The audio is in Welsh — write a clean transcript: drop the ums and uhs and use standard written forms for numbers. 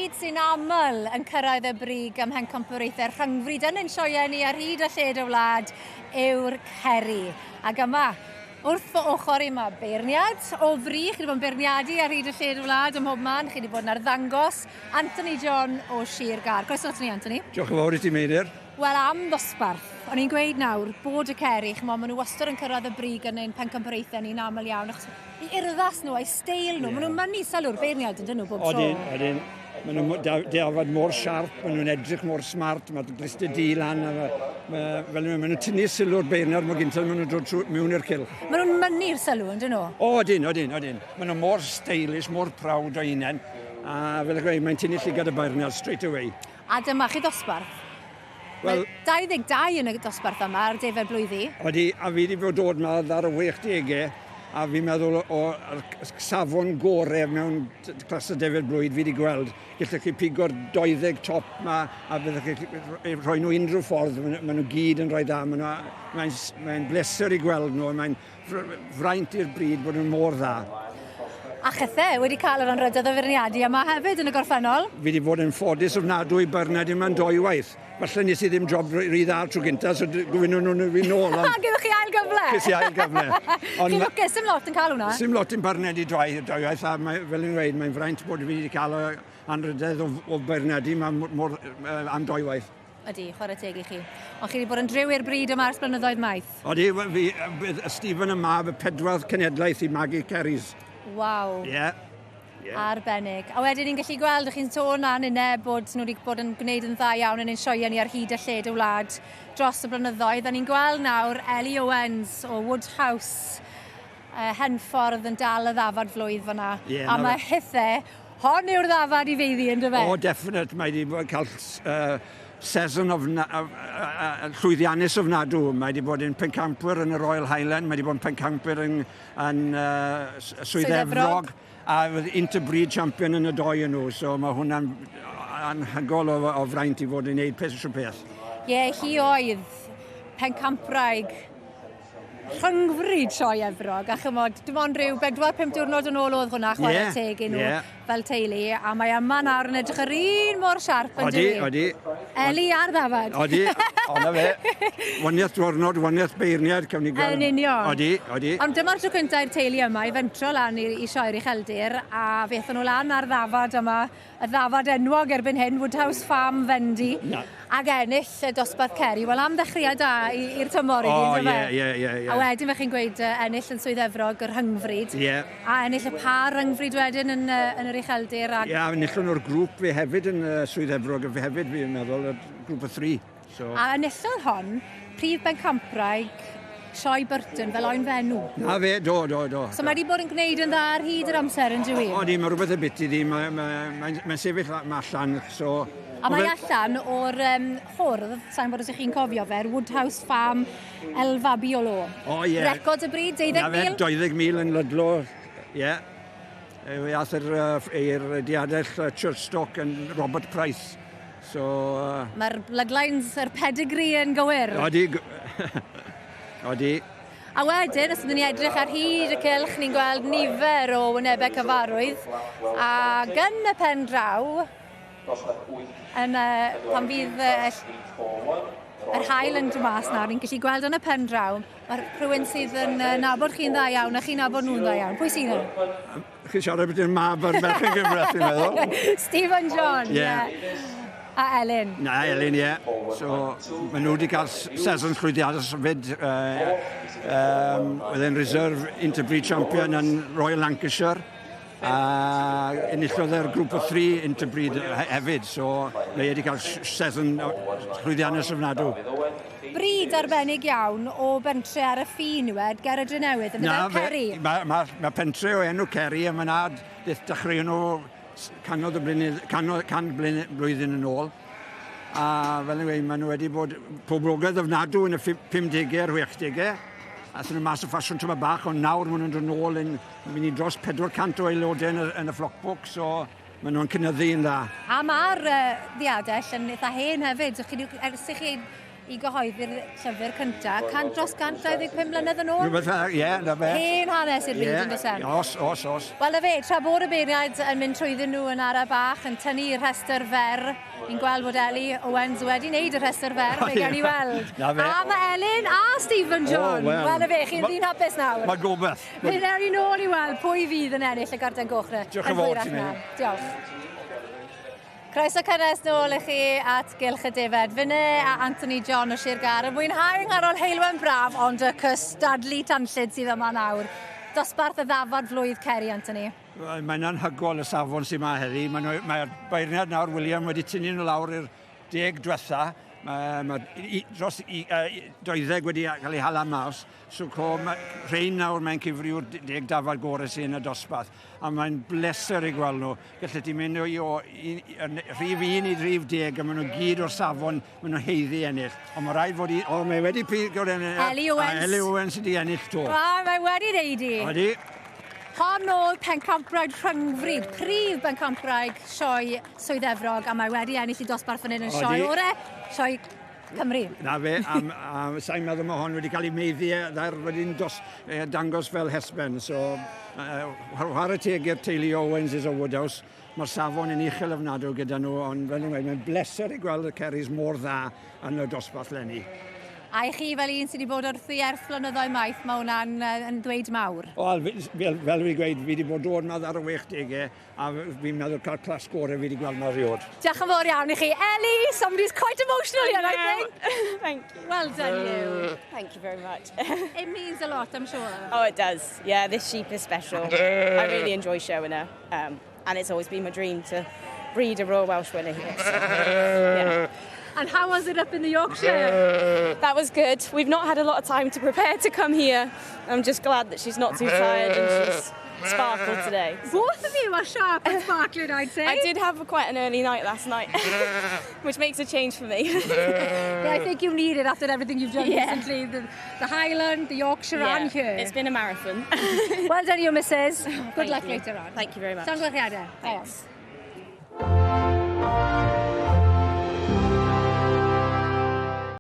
Brîd sy'n aml yn cyrraedd y brig ym mhencampwriaethau rhyngfrid yn ein sioeau ni ar hyd a lled y wlad yw'r Ceri. Ac yma, wrth fy ochr i mae beirniad o fri, chi wedi bod yn beirniadu ar hyd a lled y wlad ym mhob man, chi wedi bod yn arddangos Anthony John o Sir Gâr. Croeso ato ni, Anthony. Diolch yn fawr i ti, Meinir. Wel, am ddosbarth. O'n i'n gweud nawr bod y Ceri, ch'mo', maen nhw wastad yn cyrraedd y brig yn ein pencampwriaethau ni'n aml iawn, achos i urddas nhw a'i steil nhw, yeah. Maen nhw'n mynnu sylw'r beirniaid yn dyn nhw bob tro. Odyn, odyn. Maen nhw'n deafod mor siarp, maen nhw'n edrych mor smart, mae'r glistau di lan, a ma, ma, fel maen nhw'n tynnu sylw'r beirniad mor gyntaf, maen nhw'n dod trwy, mewn i'r cylch. Maen nhw'n mynnu'r sylw, yn dyn nhw? O, odyn, odyn, odyn. Maen nhw mor stylish, mor proud o hunain, a fel y gweud, mae'n tynnu llygad y beirniad straight away. A dyma chi ddosbarth. Wel, Mae 22 yn y dosbarth yma ar defed blwyddi. Odi, a fi wedi bod dod yma ar y 60au, a fi'n meddwl o'r safon gore mewn clas y defed blwydd fi wedi gweld. Gallech chi pigo'r 20 top ma, a byddwch chi rhoi nhw unrhyw ffordd, maen nhw gyd yn rhoi dda. Mae'n mae bleser i gweld nhw, mae'n fraint i'r bryd bod nhw'n mor dda. A chithe wedi cael yr anrhydedd o feirniadu yma hefyd yn y gorffennol. Fi wedi bod yn ffodus ofnadwy Bernard yma'n dwywaith. Falle nes i ddim job rhy dda tro gynta, so gofynnon nhw'n fi nôl. Ond... Gyda chi ail gyfle? Ces i ail gyfle. Chi'n lwcus, sim lot yn cael hwnna. Sim lot yn Bernard i dwywaith, a mae, fel i'n dweud, mae'n fraint bod fi wedi cael y anrhydedd o beirniadu yma mor, am dwywaith. Ydy, chwarae teg i chi. Ond chi wedi bod yn driw i'r bryd yma ers blynyddoedd maith. Odi, fi, Stephen y mab, y pedwar cenedlaeth i magu Ceris. Waw. Ie. Yeah. Yeah. Arbennig. A wedyn ni'n gallu gweld, chi'n sôn a'n unne, bod nhw wedi bod yn gwneud yn dda iawn yn ein sioeau ni ar hyd a lled y wlad dros y blynyddoedd. A ni'n gweld nawr Ellie Owens o Woodhouse, Henffordd yn dal y ddafad flwydd fyna. Yeah, a mae hithe, hon yw'r ddafad i feiddi, yn dyfe? O, definite. Mae wedi cael season of, llwyddiannus ofnadw. Mae wedi bod yn pencampwyr yn y Royal Highland, mae wedi bod yn pencampwyr yn Swydd Efrog, a interbreed champion yn y doi yn nhw, so mae hwnna'n anhygol o fraint i fod yn gwneud peth trwy peth. Ie, yeah, hi oedd pencampwraig rhyngfryd Sioe Efrog, a chymod, dim ond rhyw 4-5 diwrnod yn ôl oedd hwnna, chwarae teg i nhw fel teulu, a mae yma nawr yn edrych yr un mor siarp yn dydi? Odi, odi. Eli a'r ddafad. Odi, o'na fe. Waniaeth diwrnod, waniaeth beirniad, cawn ni gweld. Yn union. Odi, odi. Ond dyma'r tro cyntaf i'r teulu yma i fentro lan i Sioe'r Ucheldir, a fe aethon nhw lan ar ddafad yma, y ddafad enwog erbyn hyn, Woodhouse Farm Fendy, ac ennill y dosbarth Ceri. Wel, am ddechreuad da i'r tymor i gyd, O, ie, ie, ie, ie. A wedyn fe chi'n gweud ennill yn Swydd Efrog yr rhyngfryd. Ie. A ennill y par rhyngfryd wedyn yn yr ucheldir. Ie, a enillon nhw'r grŵp fe hefyd yn Swydd Efrog, fe hefyd fi'n meddwl, y grŵp o 3. So. A enillodd hon, prif bencampwraig Sioe Burton fel oen fenw. Na fe, do, do, do. So mae wedi bod yn gwneud yn dda ar hyd yr amser yn dyw i? Odi, mae rhywbeth y bit iddi, mae'n mae sefyll allan, so... A mae allan o'r hwrdd, sa'n bod os ych chi'n cofio fe'r Woodhouse Farm El Fabiolo. O, ie. Record y bryd, 20,000? 20,000 yn Ludlow, ie. Yeah. Fe ath yr diadell Churchstock yn Robert Price. So, Mae'r bloodlines, yr pedigree yn gywir. Odi. Odi. A wedyn, os ydyn ni edrych ar hyd y cylch, ni'n gweld nifer o wynebau cyfarwydd. A yn y pen draw, yn, pan fydd yr haul yn dod mas nawr, ni'n gallu gweld yn y pen draw, mae rhywun sydd yn nabod chi'n dda iawn a chi'n nabod nhw'n dda iawn. Pwy sydd yna? Chi'n siarad beth yw'r mab a'r merch yn gyfraith, fi'n meddwl. Stephen John, ie. Yeah. A Elin. Na, Elin, ie. Yeah. So, maen nhw wedi cael season llwyddiannus fyd. Oedd e'n reserve interbreed champion yn Royal Lancashire. A enillodd e'r grŵp o 3 interbreed hefyd. So, mae wedi cael season llwyddiannus ofnadw. Bryd arbennig iawn o bentre ar y ffin yw e, ger y Drenewydd, yn y Ceri. Mae ma pentre o enw Ceri, a mae'n ad dechreu nhw canodd y blynedd, can blwyddyn yn ôl. A fel yn gweud, maen nhw wedi bod poblogaidd ofnadw yn y 50au a'r 60au. Athyn nhw mas o ffasiwn tyma bach, ond nawr maen nhw'n dod nôl yn mynd i dros 400 o aelodau yn y flockbook, so maen nhw'n cynyddu yn dda. A mae'r ddiadell yn eitha hen hefyd. Ers i chi i gyhoeddi'r llyfr cyntaf, dros 125 mlynedd yn ôl. Rhywbeth fel, ie, na fe. Hen hanes i'r byd yn does e? Os, os, os. Wel, na fe, tra bod y beirniaid yn mynd trwyddyn nhw yn ara bach, yn tynnu rhestr fer, ni'n gweld bod Ellie Owens wedi wneud y rhestr fer, fe gawn ni weld. Na fe. A mae Elin a Stephen John. O, wel. Wel, na fe, chi'n ddyn hapus nawr. Mae gobeith. Fe ddewn ni nôl i weld pwy fydd yn ennill y garden goch 'na. Diolch yn fawr ti, Mary. Diolch. Croeso cynnes nôl i chi at Gylch y Defed. Finne a Anthony John o Sir Gâr yn mwynhau yng nghanol heulwen braf, ond y cystadlu tanllyd sydd yma nawr. Dosbarth y ddafad flwydd Ceri, Anthony. Mae'n anhygoel y safon sy'n yma heddi. Mae'r mae beirniad nawr, William, wedi tynnu nhw lawr i'r 10 diwetha. Mae dros 20 wedi cael ei hala mas. So co, ma, rhain nawr mae'n cyfriw'r 10 dafad gorau sy'n yn y dosbarth. A mae'n bleser i gweld nhw. Gallet ti mynd o rhif 1 i rhif 10 a maen nhw gyd o'r safon, maen nhw haeddu ennill. Ond mae rhaid fod i... O, mae wedi pigo'r ennill. Ellie Owens. Ellie Owens wedi ennill to. A, mae wedi neud i. Wedi. Hon oedd pencampwraig rhyngfrid, prif bencampwraig sioe Swydd Efrog, a mae wedi ennill i dosbarth fan hyn yn sioe Odi. ore, sioe Cymru. Na fe, a sa'n meddwl mae hon wedi cael ei meiddi dda'r wedi'n dangos fel hesben. So, chwarae teg i'r teulu Owens is o Woodhouse. Mae'r safon yn uchel ofnadw gyda nhw, ond fel nhw'n gweud, mae'n bleser i gweld y Ceris mor dda yn y dosbarth leni. A i chi fel un sydd wedi bod wrthi ers blynyddoedd maith, mae hwnna'n yn dweud mawr. Wel, fel fi gweud, fi wedi bod dod yma ar y 60au, a fi'n meddwl cael clas gorau fi wedi gweld yma rioed. Diolch yn fawr iawn i chi. Ellie, somebody's quite emotional here, I think. Thank you. Well done you. Thank you very much. It means a lot, I'm sure. Oh, it does. Yeah, this sheep is special. I really enjoy showing her, and it's always been my dream to breed a Royal Welsh winner here. So, yeah. And how was it up in the Yorkshire? That was good. We've not had a lot of time to prepare to come here. I'm just glad that she's not too tired and she's sparkled today. Both of you are sharp and sparkling, I'd say. I did have quite an early night last night, which makes a change for me. But I think you need it after everything you've done recently. The Highland, the Yorkshire and here. It's been a marathon. Well done you, Mrs. Good Thank luck you. later on. Thank you very much. Llongyfarchiadau. Thanks.